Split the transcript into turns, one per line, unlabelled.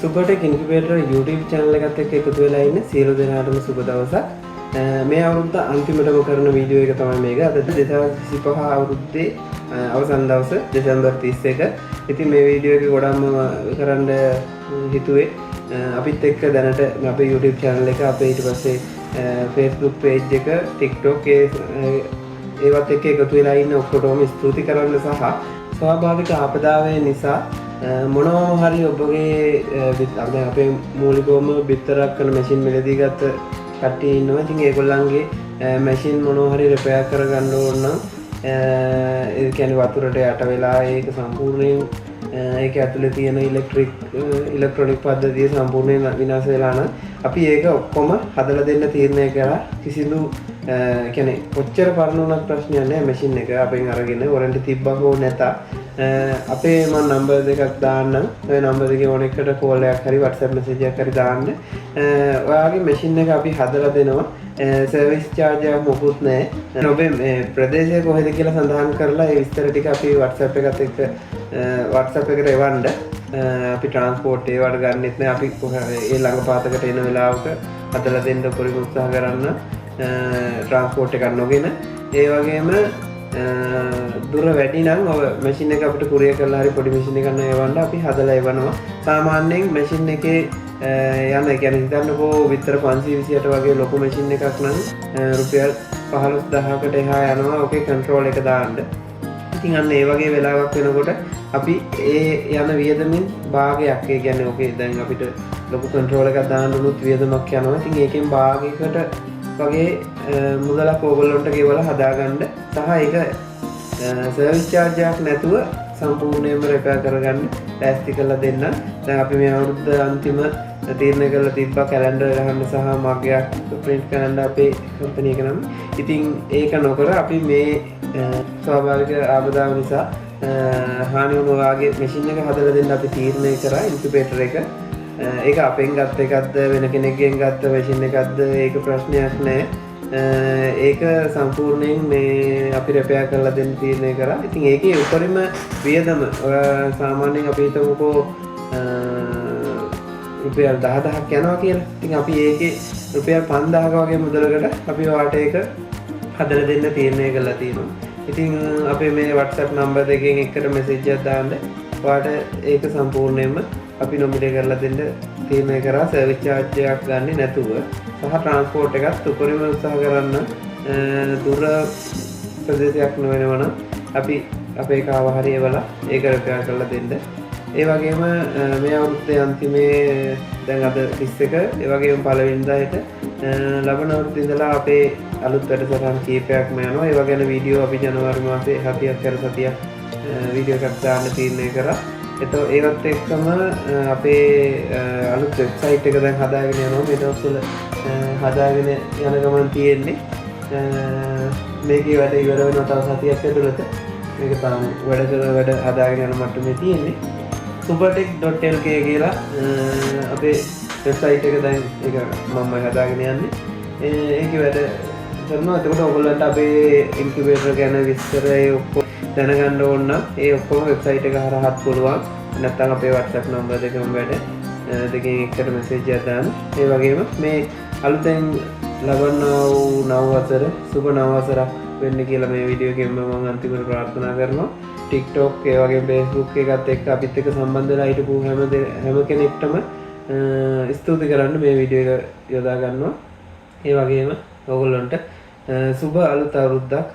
සුපර්ටෙක් incubator YouTube channel එකත් එක්ක එකතු වෙලා ඉන්න සියලු දෙනාටම සුබ දවසක්. මේ අවුරුද්ද අන්තිමටම කරන වීඩියෝ එක තමයි මේක. අද 2025 අවුරුද්දේ අවසන් දවස දෙසැම්බර් 31. ඉතින් මේ වීඩියෝ එක ගොඩක්ම කරන්න හිතුවේ අපිත් එක්ක දැනට අපේ YouTube channel එක, අපේ ඊට පස්සේ Facebook page එක, TikTok ඒවත් එක්ක එකතු වෙලා ඉන්න ඔක්කොටම ස්තුති කරන්න සහ ස්වාභාවික ආපදාවේ නිසා මොනවම හරි ඔබගේ දැන් අපේ මූලිකවම බිත්තරක් කරන මැෂින් මිලදී ගත්ත කට්ටිය ඉන්නවා. ඉතින් ඒගොල්ලන්ගේ මැෂින් මොනවා හරි රිපෙයාර් කරගන්න ඕන නම්, ඒ කියන්නේ වතුරට යට වෙලා ඒක සම්පූර්ණයෙන් ඒක ඇතුලේ තියෙන ඉලෙක්ට්‍රොනික පද්ධතිය සම්පූර්ණයෙන් විනාශ වෙලා නම් අපි ඒක ඔක්කොම හදලා දෙන්න තීරණය කරා. කිසිදු කියන්නේ කොච්චර පරණ වුණත් ප්‍රශ්නයක් නෑ. මැෂින් එක අපෙන් අරගෙන වොරන්ටි තිබ්බා හෝ නැතත් අපේ මම නම්බර් දෙකක් දාන්නම්. ඔය නම්බර් දෙකේ ඕන එකට කෝල් එකක් හරි WhatsApp message එකක් හරි දාන්න. ඔයාගේ මැෂින් එක අපි හදලා දෙනවා. සර්විස් චාර්ජ් එකක් මොකුත් නෑ. ඔබේ මේ ප්‍රදේශය කොහෙද කියලා සඳහන් කරලා ඒ විස්තර ටික අපි WhatsApp එකත් එක්ක WhatsApp එකට එවන්න. අපි ට්‍රාන්ස්පෝර්ට් ඒවට ගන්නෙත් නෑ. අපි කොහේ ඒ ළඟ පාතකට එන වෙලාවක හදලා දෙන්න උපරිම උත්සාහ කරන්න, ට්‍රාන්ස්පෝර්ට් එකක් නොගෙන. ඒ වගේම දුර වැඩි නම් ඔය මැෂින් එක අපිට කුරියර් කරලා හරි පොඩි මැෂින් එකක් නම් එවන්න, අපි හදලා එවනවා. සාමාන්‍යයෙන් මැෂින් එකේ යන, ඒ කියන්නේ හිතන්නකෝ බිත්තර 528 වගේ ලොකු මැෂින් එකක් නම් රුපියල් 15,000කට එහා යනවා ඔකේ කන්ට්‍රෝල් එක දාන්න. ඉතින් අන්න ඒ වගේ වෙලාවක් වෙනකොට අපි ඒ යන වියදමින් භාගයක්, ඒ කියන්නේ ඔකේ දැන් අපිට ලොකු කන්ට්‍රෝල් එකක් දාන්න උනොත් වියදමක් යනවා. ඉතින් ඒකෙන් භාගයකට වගේ මුදලක් ඕගොල්ලොන්ට ගෙවලා හදාගන්න සහ ඒක සර්විස් චාර්ජ් එකක් නැතුව සම්පූර්ණයෙන්ම රිපෙයාර් කරගන්න ලෑස්ති කරලා දෙන්න. දැන් අපි මේ අවුරුද්ද අන්තිම තීරණය කරලා තිබ්බා කැලෙන්ඩර් ගහන්න සහ මගයක් ප්‍රින්ට් කරන්න අපේ කම්පැනි එක නම්. ඉතින් ඒක නොකර අපි මේ ස්වාභාවික ආපදාව නිසා හානි වුණු වාගේ මැෂින් එක හදලා දෙන්න අපි තීරණය කරා, ඉන්කියුබේටර් එක. ඒක අපෙන් ගත්ත එකක්ද වෙන කෙනෙක්ගෙන් ගත්ත මැෂින් එකක්ද ඒක ප්‍රශ්නයක් නෑ. ඒක සම්පූර්ණයෙන් මේ අපි රිපෙයාර් කරලා දෙන්න තීරණය කරා. ඉතින් ඒකේ උපරිම වියදම ඔයා සාමාන්‍යයෙන් අපි හිතමුකෝ රුපියල් 10,000ක් යනවා කියලා. ඉතින් අපි ඒකේ රුපියල් 5000ක වගේ මුදලකට අපි ඔයාට ඒක හදලා දෙන්න තීරණය කරලා තියෙනවා. ඉතින් අපේ මේ WhatsApp number දෙකෙන් එකට මැසේජ් එකක් දාන්න. ඔයාට ඒක සම්පූර්ණයෙන්ම අපි නොමිලේ කරලා දෙන්න තීරණය කරා, සර්විස් චාර්ජ් එකක් ගන්නෙ නැතුව සහ ට්‍රාන්ස්පෝර්ට් එකත් උපරිම උත්සාහ කරන්න, දුර ප්‍රදේශයක් නොවෙනවා නම් අපි අපේ කාව හරි එවලා ඒක රිපෙයාර් කරලා දෙන්න. ඒ වගේම මේ අවුරුද්දේ අන්තිමේ, දැන් අද 31, ඒ වගේම පළවෙනිදා හෙට, ලබන අවුරුද්දේ ඉඳලා අපේ අලුත් වැඩසටහන් කීපයක්ම යනවා. ඒවා ගැන වීඩියෝ අපි ජනවාරි මාසේ සතියක් කර සතියක් වීඩියෝ එකක් දාන්න තීරණය කරා. එතකොට ඒවත් එක්කම අපේ අලුත් වෙබ්සයිට් එක දැන් හදාගෙන යනවා. මේ දවස්වල හදාගෙන යන ගමන් තියෙන්නේ. මේකේ වැඩ ඉවර වෙනවා තව සතියක් ඇතුළත. මේක තාම වැඩ කර වැඩ හදාගෙන යන මට්ටමේ තියෙන්නේ. supertech.lk කියලා අපේ වෙබ්සයිට් එක දැන් ඒක මම හදාගෙන යන්නේ. ඒකේ වැඩ කරනවා. එතකොට ඔයගොල්ලන්ට අපේ ඉන්කියුබේටර් ගැන විස්තර ඒ ඔක්කොම දැනගන්න ඕන නම් ඒ ඔක්කොම වෙබ්සයිට් එක හරහත් පුළුවන්. නැත්නම් අපේ WhatsApp number දෙකම වැඩ. දෙකෙන් එකට මැසේජ් එකක් දාන්න. ඒ වගේම මේ අලුතෙන් ලබන්නා වූ නව වසර සුබ නව වසරක් වෙන්න කියලා මේ වීඩියෝ එකෙන්ම මම අන්තිමට ප්‍රාර්ථනා කරනවා. TikTok ඒ වගේම Facebook එකත් එක්ක අපිත් එක්ක සම්බන්ධ වෙලා හිටපු හැම කෙනෙක්ටම ස්තුති කරන්න මේ වීඩියෝ එක යොදා ගන්නවා. ඒ වගේම ඔයගොල්ලන්ට සුබ අලුත් අවුරුද්දක්.